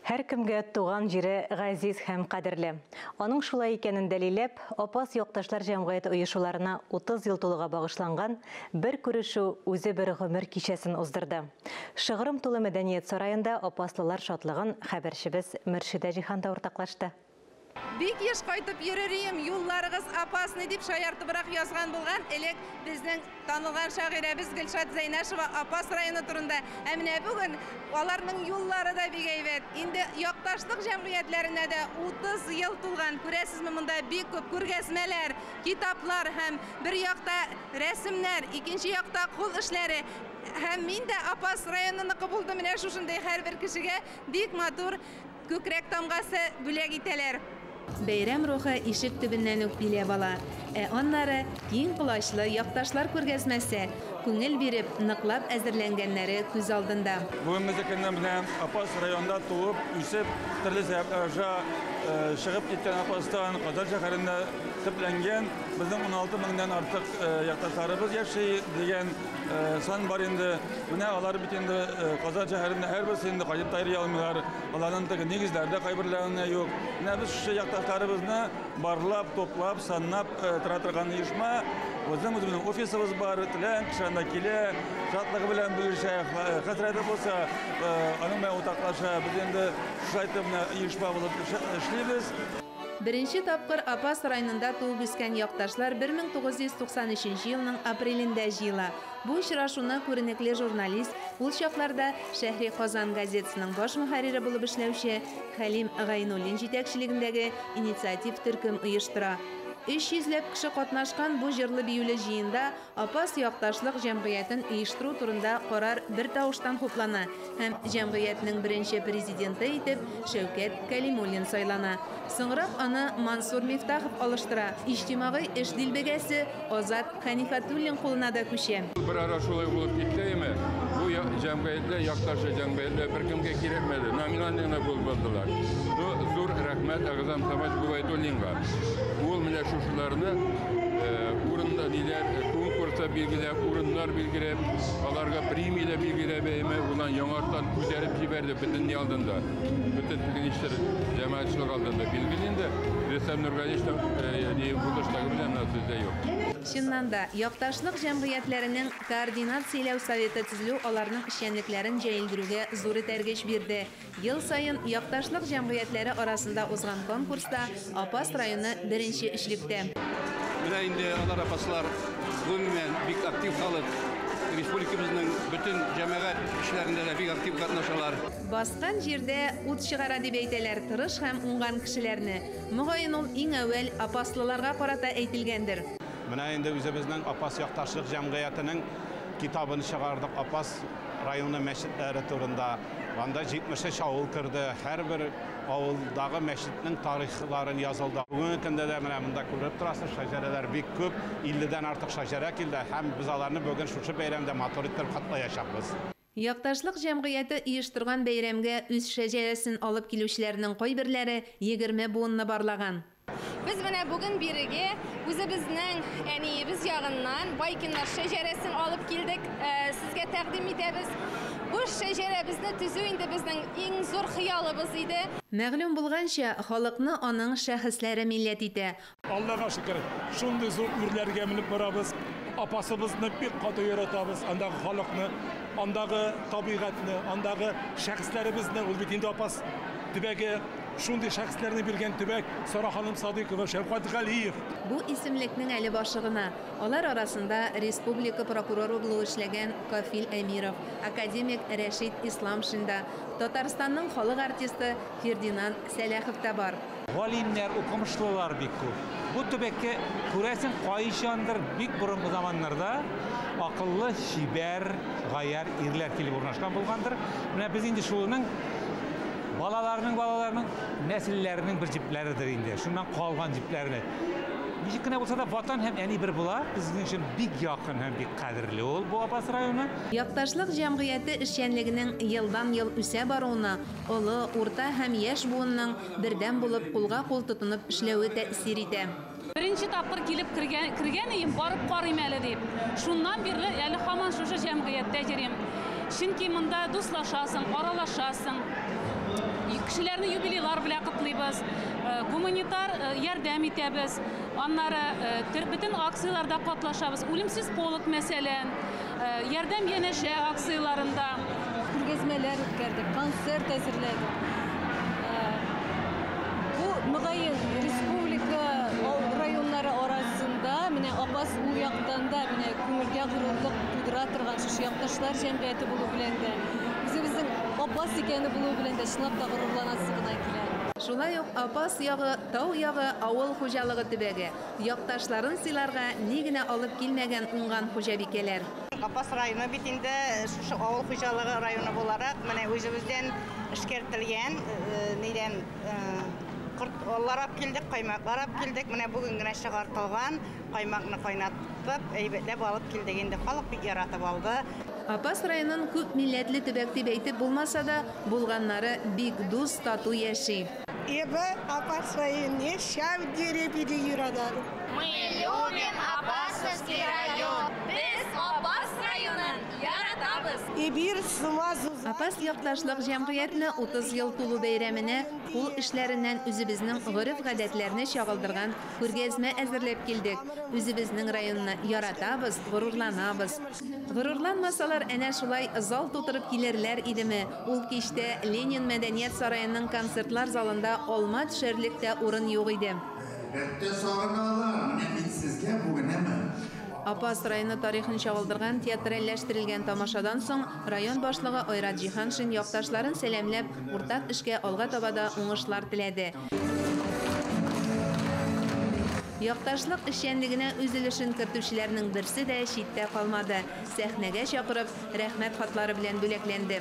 Һәркемгә туган җире газиз һәм кадерле. Аның шулай икәнен дәлилләп, Апас якташлар җәмгыяте оешуларына 30 ел тулуга багышланган бер күрешү үзе бер гомер кичәсен уздырды. Шыгрым тулы мәдәният сараенда апаслылар шатлыгын хәбәрчебез Мөршидә Җиһан да уртаклашты. Бик еш кайтып йөрер ием, юлларыгыз опасный дип шаяртыбрак язган булган элек безнең танылган шагыйрәбез Гөлшат Зәйнашева Апас районы турында. Ә менә бүген аларның юллары да бик әйбәт. Инде якташлык җәмгыятьләренә дә 30 ел тулган. Күрәсезме, монда бик күп күргәзмәләр, китаплар һәм бер якта рәсемнәр, икенче якта кул эшләре. Һәм мин дә Апас районыныкы булдым. Менә шушындый һәрбер кешегә бик матур күкрәк тамгасы бүләк итәләр. Бәйрәм рухы ишек төбеннән үк биләп ала. Ә аннары киң колачлы якташлар күргәзмәсе, күңел биреп, ныклап әзерләнгәннәре күз алдында. Бүгенге көндә менә Апас районында туып, үсеп, төрле сәбәпләр аша чыгып киткән Апастан Казан шәһәрендә төпләнгән безнең 16 меңнән артык якташларыбыз яши дигән сан бар инде. Менә алар бит инде Казан шәһәрендә һәрберсе инде кайтып та йөри алмыйлар. Аларның теге нигезләре дә кайберләренә юк. Менә без шушы якташларыбызны барлап, туплап, саннап тора торган оешма. Безнең үзебезнең офисыбыз бар, теләгән кеше анда килә, шатлыгы белән бүлешә, хәсрәте булса, аның белән уртаклаша. Без инде шулай итеп менә оешма булып эшлибез. Беренче тапкыр Апас районында туып үскән якташлар 1993 елның апрелендә җыела. Бу очрашуны күренекле журналист, ул чакларда Шәһри Казан газетасының баш мөхәррире булып эшләүче Хәлим Гайнуллин җитәкчелегендәге инициатив төркем оештыра. 300 ләп кеше катнашкан бу җырлы-биюле җыенда Апас якташлык җәмгыятен оештыру турында карар бер тавыштан хуплана һәм җәмгыятьнең беренче президенты итеп Шәүкәт Кәлимуллин сайлана. Соңрак аны Мансур Мифтахов алыштыра. Иҗтимагый эш дилбегәсе Азат Хәнифатуллин кулына да күчә. Бер ара шулай булып китте име, бу җәмгыятьләр, якташлык җәмгыятьләр беркемгә кирәкмәде, номинальный гына булып булдылар. Ну, зур рәхмәт Әгъзам Самат Губайдуллинга. Ул менә шушыларны урында ниләр, конкурста билгеләп, урыннар билгеләп, аларга премияләр билгеләп, әйме, унан яңарттан күтәреп җибәрде бөтен ни алдында. Бөтен ничтер җәмәгатьчелек алдында билгеле инде. Рөстәм Нургалиевичның ни булышлыгы белән сүз дә юк. Чыннан да, якташлык җәмгыятьләренең координацияләү советы төзелү аларның эшчәнлекләрен җәелдерүгә зур этәргеч бирде. Ел саен якташлык җәмгыятьләре арасында узган конкурста Апас районы беренче өчлектә. Менә инде алар апаслар гомумән бик актив халык. Республикабызның бөтен җәмәгать эшләрендә дә бик актив катнашалар. Баскан җирдә ут чыгара дип әйтәләр тырыш һәм уңган кешеләрне. Мөгаен ул иң әүвәл апаслыларга карата әйтелгәндер. Менә инде үзебезнең Апас якташлык җәмгыятенең китабын чыгардык Апас районы мәчетләре турында. Анда 73 авыл керде. Һәрбер авылдагы мәчетнең тарихларын язылды. Бүгенге көндә дә менә монда күреп торасыз, шәҗәрәләр бик күп, 50-дән артык шәҗәрә килде һәм без аларны бүген шушы бәйрәмдә матур итеп котлаячакбыз. Якташлык җәмгыяте оештырган бәйрәмгә үз шәҗәрәсен алып килүчеләрнең кайберләре 20 буынны барлаган. Без менә бүген бирегә үзебезнең әниебез ягыннан Байкиннар шәҗәрәсен алып килдек, сезгә тәкъдим итәбез. Бу шәҗәрәбезне төзү инде безнең иң зур хыялыбыз иде. Мәгълүм булганча, халыкны аның шәхесләре милләт итә. Аллага шөкер, шундый зур үрләргә менеп барабыз. Апасыбызны бик каты яратабыз, андагы халыкны, андагы табигатьне, андагы шәхесләребезне. Ул бит инде Апас төбәге шундый шәхесләрне биргән төбәк. Сара ханым Садыйкова, Шәүкәт Галиев. Бу исемлекнең әле башы гына. Алар арасында республика прокуроры булып эшләгән Кафил Әмиров, академик Рәшит Исламшин да, Татарстанның халык артисты Фердинанд Сәләхов та бар. Галимнәр, укымышлылар бик күп. Бу төбәккә, күрәсең, кайчандыр бик борынгы заманнарда акыллы, чибәр, гаярь ирләр килеп урнашкан булгандыр. Менә без инде шуның балаларының, балаларының нәселләренең бер җепләредер инде. Шуннан калган җепләрне. Ничек кенә булса да, ватан һәм әни бер була. Безнең өчен бик якын һәм бик кадерле ул бу Апас районы. Якташлык җәмгыяте эшчәнлегенең елдан-ел үсә баруына олы, урта һәм яшь буынның бердәм булып кулга-кул тотынып эшләве тәэсир итә. Беренче тапкыр килеп кергән идем, барып карыйм әле дип. Шуннан бирле әле һаман шушы җәмгыятьтә йөрим. Чөнки монда дуслашасың, аралашасың. Кешеләрне юбилейлар белән котлыйбыз, гуманитар ярдәм итәбез. Аннары бөтен акцияләрдә катнашабыз. Үлемсез полк мәсәлән, ярдәм янәшә акцияләрендә. Күргәзмәләр үткәрдек, концерт әзерләдек. Бу мөгаен республика районнары арасында менә Апас ул яктан да менә күңелгә горурлык тудыра торган шушы якташлар җәмгыяте булу белән дә, үзебезнең Апас икәне булу белән дә чынлап та горурланасы гына килә. Шулай ук Апас ягы, тау ягы авыл хуҗалыгы төбәге. Якташларын сыйларга ни генә алып килмәгән уңган хуҗабикәләр. Апас районы бит инде шушы авыл хуҗалыгы районы буларак, менә үзебездән эшкәртелгән, нидән кортлар алып килдек, каймаклар алып килдек. Менә бүген генә чыгартылган каймакны кайнатып, әйбәтләп алып килдек инде. Халык бик яратып алды. Апас районын күп милләтле төбәк дип әйтеп булмаса да, булганнары бик дус, тату яши. Эпӗ Апас районне ҫав тери питӗ юрататӑп. Мы любим Апасовский район. Без Апас районын яратабыз. Эпир сума суза. Апас якташлык җәмгыятенә 30 ел тулу бәйрәменә кул эшләреннән үзебезнең гореф-гадәтләрне чагылдырган күргәзмә әзерләп килдек. Үзебезнең районны яратабыз, горурланабыз. Горурланмасалар, әнә шулай зал тутырып килерләр идеме? Ул кичтә Ленин мәдәният сараеның концертлар залында алма төшәрлек тә урын юк иде. Әлбәттә сагыналар. Менә мин сезгә бүген әмма Апас районы тарихын чагылдырган театральләштерелгән тамашадан соң район башлыгы Айрат Җиһаншин якташларын сәламләп, уртак эшкә алга таба да уңышлар теләде. Якташлык эшчәнлегенә үз өлешен кертүчеләрнең берсе дә читтә калмады. Сәхнәгә чакырып, рәхмәт хатлары белән бүләкләнде.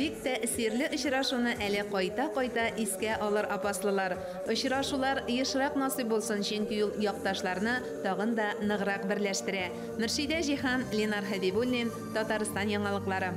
Бик тәэсирле очрашуны әле кайта-кайта искә алыр апаслылар. Очрашулар ешрак насыйп булсын, чөнки ул якташларны тагын да ныграк берләштерә. Мөршидә Җиһан, Ленар Хәбибуллин, Татарстан яңалыклары.